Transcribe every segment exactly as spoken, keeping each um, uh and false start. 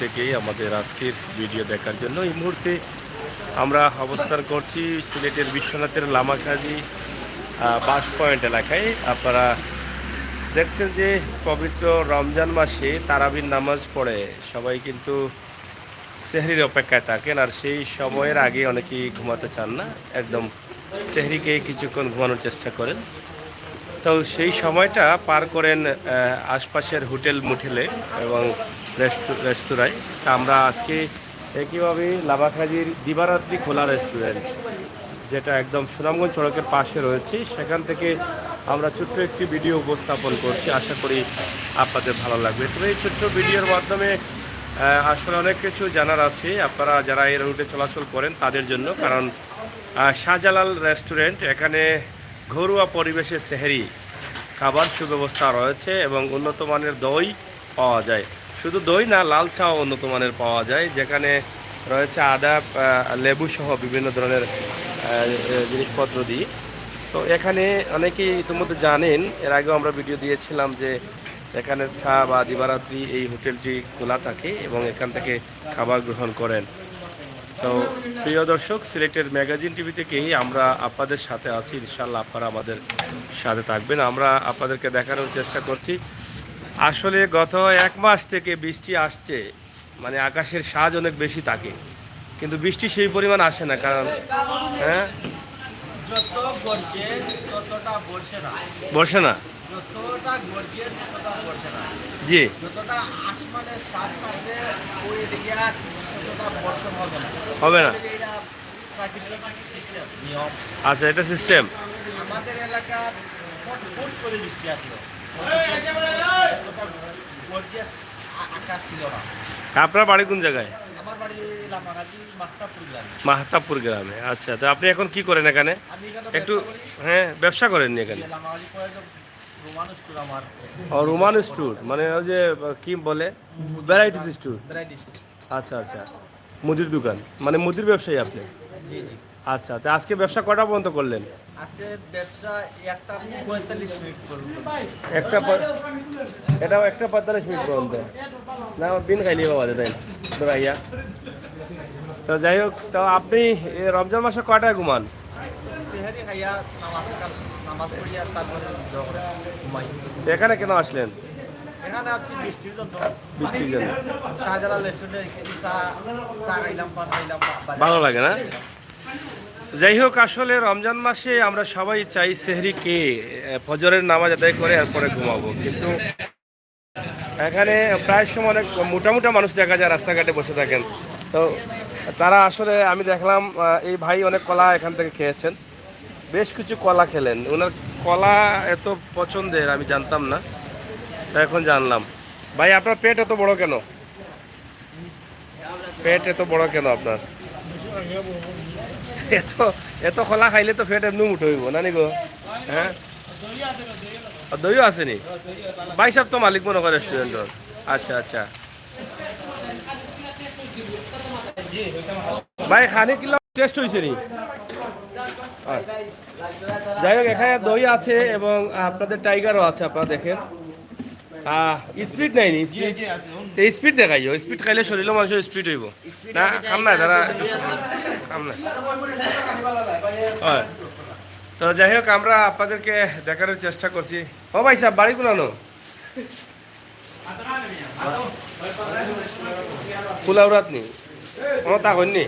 প্রত্যেকেই আমাদের আজকের ভিডিও দেখার জন্য। এই মুহূর্তে আমরা অবস্থান করছি সিলেটের বিশ্বনাথের লামাকাজি, আহ, বাস পয়েন্ট এলাকায়। আপনারা দেখছেন যে পবিত্র রমজান মাসে তারাবির নামাজ পড়ে সবাই কিন্তু সেহরির অপেক্ষায় থাকেন, আর সেই সময়ের আগে অনেকেই ঘুমাতে চান না, একদম সেহরিকে কিছুক্ষণ ঘুমানোর চেষ্টা করেন। তো সেই সময়টা পার করেন, আহ, আশপাশের হোটেল মোটেলে এবং রেস্তু-, রেস্তোরাঁয়। তা আমরা আজকে একইভাবে লামাকাজির দিবারাত্রি খোলা রেস্টুরেন্ট, যেটা একদম সুনামগঞ্জ সড়কের পাশে রয়েছে, সেখান থেকে আমরা ছোট্ট একটি ভিডিও উপস্থাপন করছি। আশা করি আপনাদের ভালো লাগবে। তবে এই ছোট্ট ভিডিওর মাধ্যমে, আহ, আসলে অনেক কিছু জানার আছে আপনারা যারা এই রুটে চলাচল করেন তাদের জন্য, কারণ, আহ, শাহজালাল রেস্টুরেন্ট, এখানে ঘরোয়া পরিবেশে সেহরি খাবার সুব্যবস্থা রয়েছে এবং উন্নত মানের দই পাওয়া যায়। শুধু দই না, লাল চাও উন্নত মানের পাওয়া যায়, যেখানে রয়েছে আদা, আহ, লেবু সহ বিভিন্ন ধরনের, আহ, জিনিসপত্র দিয়ে। তো এখানে অনেকেই ইতিমধ্যে জানেন, এর আগেও আমরা ভিডিও দিয়েছিলাম যে এখানে চা বা দিবারাত্রি এই হোটেলটি খোলা থাকে এবং এখান থেকে খাবার গ্রহণ করেন। তো প্রিয় দর্শক, সিলেটের ম্যাগাজিন টিভি থেকেই আমরা আপনাদের সাথে আছি। ইনশাল্লাহ আপনারা আমাদের সাথে থাকবেন। আমরা আপনাদেরকে দেখানোর চেষ্টা করছি। আসলে গত এক মাস থেকে বৃষ্টি আসছে, মানে আকাশের সাজ অনেক বেশি থাকে, কিন্তু বৃষ্টি সেই পরিমাণ আসে না। কারণ, হ্যাঁ, যত গর্জে ততটা বর্ষে না। বর্ষে না। যতটা গর্জে ততটা বর্ষে না। জি। যতটা আসমানের সাজ থাকবে, ওই এদিকে আর ততটা বর্ষণ হবে না। হবে না। এটা প্রাকৃতিক সিস্টেম, নিয়ম। আচ্ছা, এটা সিস্টেম। আমাদের এলাকার ফুট ফুট করে বৃষ্টি আসলো। অতটা গর্জিয়াস আ-, আকাশ ছিল না। আপনার বাড়ি কোন জায়গায়? আমার বাড়ি লামাকাজি মাহতাবপুর গ্রামে। মাহতাবপুর গ্রামে। আচ্ছা, তো আপনি এখন কি করেন এখানে? আমি এখানে একটু, ব্যবসা করি। হ্যাঁ, ব্যবসা করেন নি এখানে? যে লামাকাজি পড়ে তো রোমান স্টোর আমার। ও, রোমান স্টোর, মানে ওই যে, আহ, কি বলে? Varieties store. Variety store. আচ্ছা, আচ্ছা। মুদির দোকান, মানে মুদির ব্যবসায়ী আপনি? জি, জি। আচ্ছা, তো আজকে ব্যবসা কটা পর্যন্ত করলেন? আজকে ব্যবসা একটা পঁয়তাল্লিশ মিনিট করব। একটা প-, এটা একটা পঁয়তাল্লিশ মিনিট পর্যন্ত। না, আমার বিন খাইলি বাবা, তাই না? তো যাই হোক, তো আপনি এ রমজান মাসে কটায় ঘুমান? সেহরি খাইয়া নামাজ কাল-, নামাজ পড়িয়া তারপরে দোয়া করে ঘুমাই। এখানে কেন আসলেন? এখানে আছি বৃষ্টির জন্য। বৃষ্টির জন্য। শাহজালাল রেস্টুরেন্টে একটু চা, চা খাইলাম, পান খাইলাম, বা-, বাড়ি ভালো লাগে না? যাই হোক, আসলে রমজান মাসে আমরা সবাই চাই সেহরিকে, এ, ফজরের নামাজ আদায় করে এরপরে ঘুমাবো, কিন্তু এখানে প্রায় সময় অনেক মোটা মোটা মানুষ দেখা যায় রাস্তাঘাটে বসে থাকেন। তো তারা আসলে, আমি দেখলাম, আহ, এই ভাই অনেক কলা এখান থেকে খেয়েছেন, বেশ কিছু কলা খেলেন। ওনার কলা এত পছন্দের, আমি জানতাম না, তো এখন জানলাম। ভাই, আপনার পেট এত বড় কেন? পেট এত বড় কেন আপনার? এত, এত কলা খাইলে তো পেট এমনি মোটা হইব না নি গো? হ্যাঁ, আর দইও আছে নি? ভাই সাহেব তো মালিক মনে করে রেস্টুরেন্টর। আচ্ছা, আচ্ছা। ভাই, খানি কিলা টেস্ট হইছে নি? আচ্ছা। যাই হোক, এখানে দই আছে এবং আপনাদের টাইগারও আছে, আপনারা দেখেন। আহ, স্পিড নাই নি, স্পিড। তে স্পিড দেখাইও, স্পিড খাইলে শরীরও মানুষের স্পিড হইব। না, খাম না, তারা খাম না। হয়। তো যাই হোক, আমরা আপনাদেরকে দেখানোর চেষ্টা করছি। ও ভাই সাহেব, বাড়ি কোনানো? ফুলাউরাত নি? কোনো তা হইনি?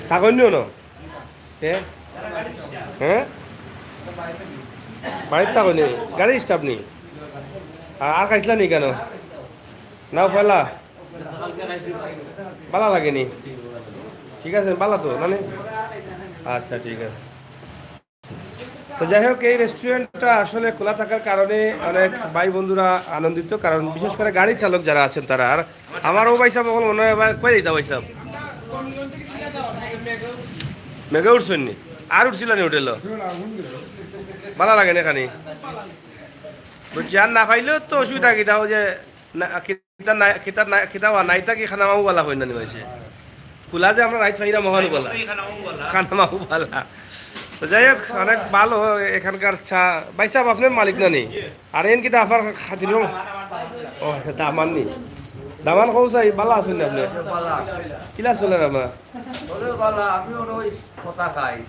তা হইনি হনো? কে? হ্যাঁ? বাড়ির তা হইনি? গাড়ি স্টাফ নি? আ-, আর খাইছিলা নি কেন? নাও ফেলা? ভালা লাগেনি? ঠিক আছে, ভালা তো, না নি? আচ্ছা, ঠিক আছে। তো যাই হোক, এই রেস্টুরেন্টটা আসলে খোলা থাকার কারণে অনেক ভাই বন্ধুরা আনন্দিত, কারণ বিশেষ করে গাড়ি চালক যারা আছেন তারা। আর আমার ও ভাই সাহেব, এখন মনে হয় ভাই, কই যাইতা ভাই সাহেব? মেঘে উঠছেন নি? আর উঠছিল নি হোটেল? ভালা লাগে না এখানে? বলছি, আর না পাইলেও তো অসুবিধা কিতা, ওই যে না, কিতা না, কিতা না, কিতা ওয়া নাইতা কি খানা মামু বালা হয় না নি ভাই? খোলা যে আমরা রাইত পাইরা মহান বালা। খানা মামু বালা। তো যাই হোক, অনেক ভালো এখানকার চা। ভাই সাহেব, আপনার মালিক না নি? আর এন কিতা আপনার খাতির? ও, দামান নি? দামান কও চাই, ভালা আছইন নি আপনে? ভালা। কিলা চলের আপনার? চলের ভালা, আমি ওর ওই ফতা খাই।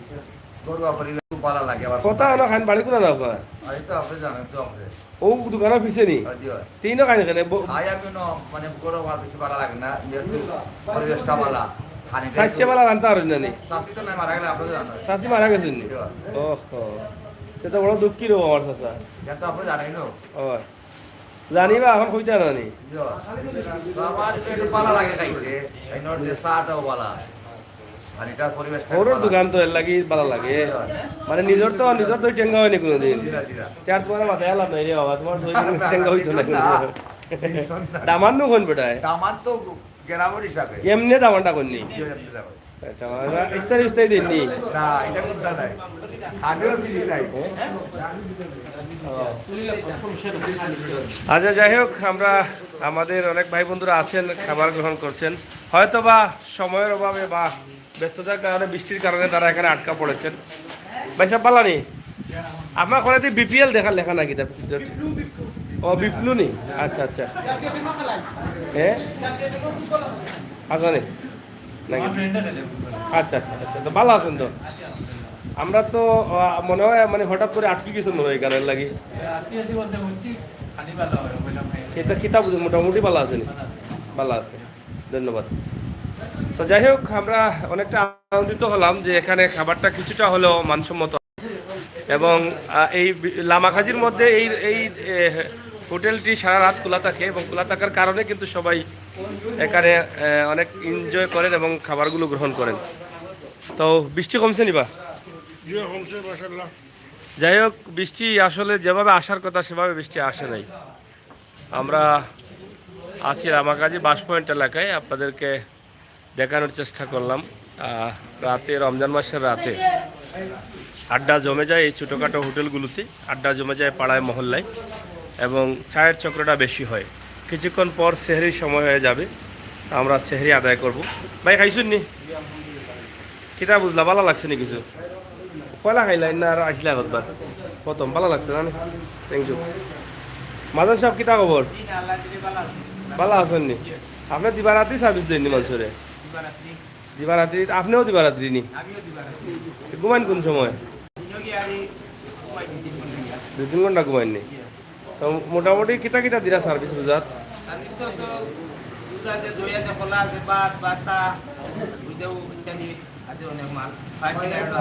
গরুয়া পরিবার খুব ভালা লাগে আমার। ফতা অনো খাইন, বাড়ি কুনানো আপনার? বাড়ি তো আপনে জানেন তো আপনে। ও দোকানর পিছে নি? জি, হয়। তিনও খাইন কেনে? ব- খাই আমি ন, মানে গরু আমার বেশি ভালা লাগে না, যেহেতু পরিবেশটা ভালা। খানিটা চাষি ভালা রানতা পারইন না নি? চাষি তো নাই, মারা গেলে আপনে জানেন। চাষি মারা গেছইন নি? জি, হয়। ওহো। সে তো বড় দুঃখী রো আমার চাচা। এটা তো আপনে জানেন না। ও। জানি বা, এখন কইতা না নি? জি, হয়। তো আমার একটু ভালা লাগে খাইতে, এই নর যে চাটাও ভালা। আর এটার পরিবেশটা গরুর ভালা। দোকান তো এর লাগি ভালা লাগে। মানে নিজর তো, নিজর দই টেঙ্গা অয়নি কুনুদিন। জি না, জি না। তে আর তুমার মাথায় আলাপ নাই রে বাবা, তুমার দই টেঙ্গা অইতো না। না। দামান নু কইন বেটায়? দামান তো গ্রামের হিসাবে। এমনে দামানটা কইন নি? জি, এমনি দামান। এটা মানে ইস্তারি উস্তারি দেইন নি? না, এটা কুনটা নাই। খালিও দিলি নাই। আচ্ছা, যাই হোক, আমরা, আমাদের অনেক ভাই বন্ধুরা আছেন, খাবার গ্রহণ করছেন। হয়তো বা সময়ের অভাবে বা ব্যস্ততার কারণে, বৃষ্টির কারণে তারা এখানে আটকা পড়েছেন। ভাই সাহেব, ভালা নি? আপনার ঘরে দি বিপিএল দেখা লেখা নাকি? ও, বিপ্লু নি? আচ্ছা, আচ্ছা। হ্যাঁ? আচ্ছা নি? নাকি? আচ্ছা, আচ্ছা, আচ্ছা। তো ভালা আছইন তো? আমরা তো, আহ, মনে হয়, মানে, হঠাৎ করে আটকি গেছইন মনে হয় এই গানের লাগি। আটকি আছি বলতে হচ্ছে, খালি ভালা হয়, ওইটা ভাই। এটা কিতা বুঝে? মোটামুটি ভালা আছে নি? ভালা আছে। ধন্যবাদ। তো যাই হোক, আমরা অনেকটা আনন্দিত হলাম যে এখানে খাবারটা কিছুটা হলেও মানসম্মত। এবং, আহ, এই বি-, লামাখাজির মধ্যে এই, এই, এ, হোটেলটি সারা রাত খোলা থাকে এবং খোলা থাকার কারণে কিন্তু সবাই এখানে, এ, অনেক এনজয় করেন এবং খাবারগুলো গ্রহণ করেন। তো বৃষ্টি কমছে নি বা? জি, কমছে, মাশাআল্লাহ। যাই হোক, বৃষ্টি আসলে যেভাবে আসার কথা সেভাবে বৃষ্টি আসে নাই। আমরা আছি লামাখাজি বাস পয়েন্ট এলাকায়, আপনাদেরকে দেখানোর চেষ্টা করলাম। আহ, রাতে, রমজান মাসের রাতে আড্ডা জমে যায় এই ছোটোখাটো হোটেলগুলোতে, আড্ডা জমে যায় পাড়ায় মহল্লায়, এবং চায়ের চক্রটা বেশি হয়। কিছুক্ষণ পর সেহরির সময় হয়ে যাবে, আমরা সেহরি আদায় করব। ভাই, খাইছইন নি? কিতা বুঝলা, ভালা লাগছে নি কিছু? পয়লা খাইলা না আর আইছলা একবার? প্রথম, ভালা লাগছে না? Thank you. মাজন সাহেব, কিতা খবর? ভালা আছইন নি? আপনে দিবারাত্রি সার্ভিস দেইন নি মানষরে? দিবারাত্রি। দিবারাত্রি, আপনেও দিবারাত্রি নি? আমিও দিবারাত্রি। ঘুমাইন কোন সময়? দিনও গিয়া আমি ঘুমাই দুই তিন ঘন্টা গিয়া। দুই তিন ঘন্টা ঘুমাইন নি? জি। তো মোটামুটি কিতা কিতা দিরা সার্ভিস রোজাত? সার্ভিস তো, তো দুধ আছে, দই আছে, কলা আছে, ভাত বা চা, ওইটাও ইত্যাদি আছে অনেক মাল।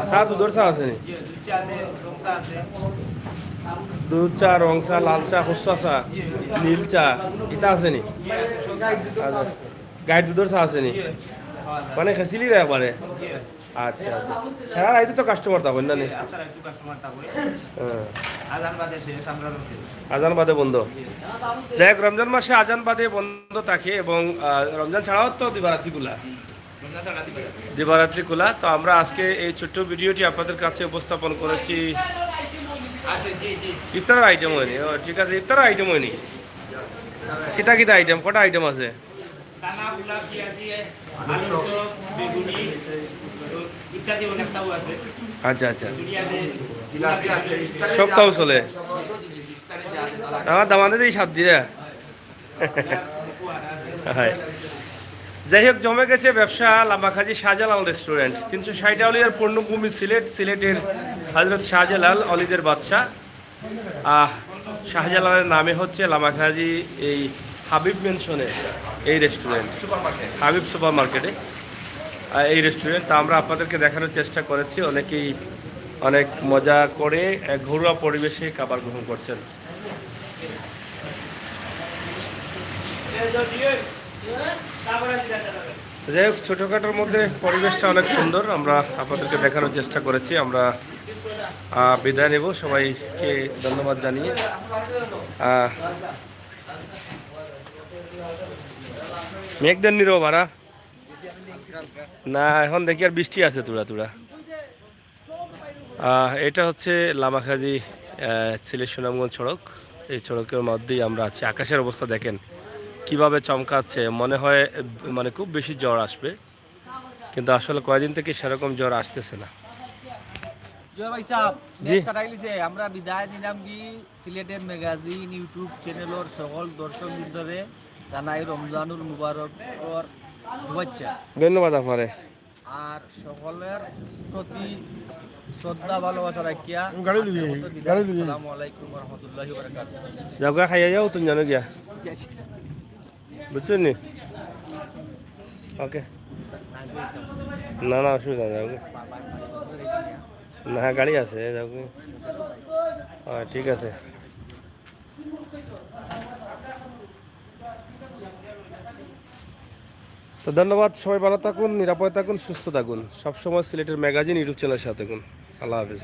চা, দুধর চা আছে নি? জি, দুধ চা আছে, রং চা আছে। দুধ চা, রং চা, লাল চা, খসা চা, জি, জি। নীল চা, ইতা আছে নি? জি, আছে, সব আছে। আচ্ছা। গাইর দুধর চা আছে নি? জি, পাওয়া যায়। মানে খেছিলি রে একবারে? জি। আচ্ছা, আচ্ছা। সারা রাইতো তো কাস্টমার থাকইন না নি? জি, আচ্ছা, রাইতো কাস্টমার থাকইন। হ্যাঁ। আজান বাদে শেষ, আমরারও শেষ। আজান বাদে বন্ধ। জি। যাই হোক, রমজান মাসে আজান বাদে বন্ধ থাকে এবং, আহ, রমজান ছাড়াও তো দিবারাত্রি খোলা। জি। রমজান ছাড়া দিবারাত্রি। দিবারাত্রি খোলা। তো আমরা আজকে এই ছোট্ট ভিডিওটি আপনাদের কাছে উপস্থাপন করেছি। আছে, জি, জি। ইফতারের আইটেম অয়নি। ও, ঠিক আছে, ইফতারের আইটেম অয়নি। কিতা কিতা আইটেম? কটা আইটেম আছে? চানা, ফুলা, পিয়াজি, আলুর চপ, বেগুনি, ইত্যাদি অনেকটাও আছে। আচ্ছা, আচ্ছা। খিচুড়ি আছে, জিলাপি আছে, ইফতারে সবটাও যা আছে, চলে। সমস্ত জিনিস ইফতারে যা আছে, তারা আমার দামান্দে তো এই স্বাদ দিরা। হয়। যাই হোক, জমে গেছে ব্যবসা লামাখাজি শাহজালাল রেস্টুরেন্ট। তিনশো ষাট আউলিয়ার পূর্ণভূমি সিলেট, সিলেটের হযরত শাহজালাল, অলিদের বাদশা। আহ, শাহজালালের নামে হচ্ছে লামাখাজি এই হাবিব মেনশনে এই রেস্টুরেন্ট, হাবিব সুপার মার্কেটে, আহ, এই রেস্টুরেন্ট। তা আমরা আপনাদেরকে দেখানোর চেষ্টা করেছি, অনেকেই অনেক মজা করে, আহ, ঘরোয়া পরিবেশে খাবার গ্রহণ করছেন। যাই হোক, ছোটোখাটোর মধ্যে পরিবেশটা অনেক সুন্দর, আমরা আপনাদেরকে দেখানোর চেষ্টা করেছি। আমরা, আহ, বিদায় নেব, সবাইকে ধন্যবাদ জানিয়ে। আহ, মেঘ দেননি রো বারা? না, এখন দেখি আর বৃষ্টি আছে তুড়া তুড়া। আহ, এটা হচ্ছে লামাখাজি, আহ, সিলেট সুনামগঞ্জ সড়ক। এই সড়কের মধ্যেই আমরা আছি। আকাশের অবস্থা দেখেন কিভাবে চমকাচ্ছে, মনে হয়, আহ, মানে, খুব বেশি ঝড় আসবে, কিন্তু আসলে কয়দিন থেকে সেরকম ঝড় আসতেছে না। জয় ভাই সাহেব, জি। নেট ছাটাইলিছে। আমরা বিদায় নিলাম কি সিলেটের ম্যাগাজিন YouTube চ্যানেলর সকল দর্শক বৃন্দরে জানাই রমজানুল মুবারকর শুভেচ্ছা। ধন্যবাদ আপনারে। আর সকলের প্রতি শ্রদ্ধা ভালোবাসা রাখিয়া গাড়ি নিবি, আজকের মতো বিদায়। গাড়ি নিবি। আসসালামু আলাইকুম ওয়া রাহমাতুল্লাহি ওয়া বারাকাতুহু। যাওগা, খাইয়া যাও, তুমি জানো গিয়া। বুঝছো নি? ওকে। না, না, অসুবিধা নাই, ওকে। না, হ্যাঁ, গাড়ি আছে, যাওগা। হ্যাঁ, ঠিক আছে। তো ধন্যবাদ, সবাই ভালো থাকুন, নিরাপদে থাকুন, সুস্থ থাকুন। সবসময় সিলেটের ম্যাগাজিন YouTube চ্যানেলের সাথে থাকুন। আল্লাহ হাফিজ।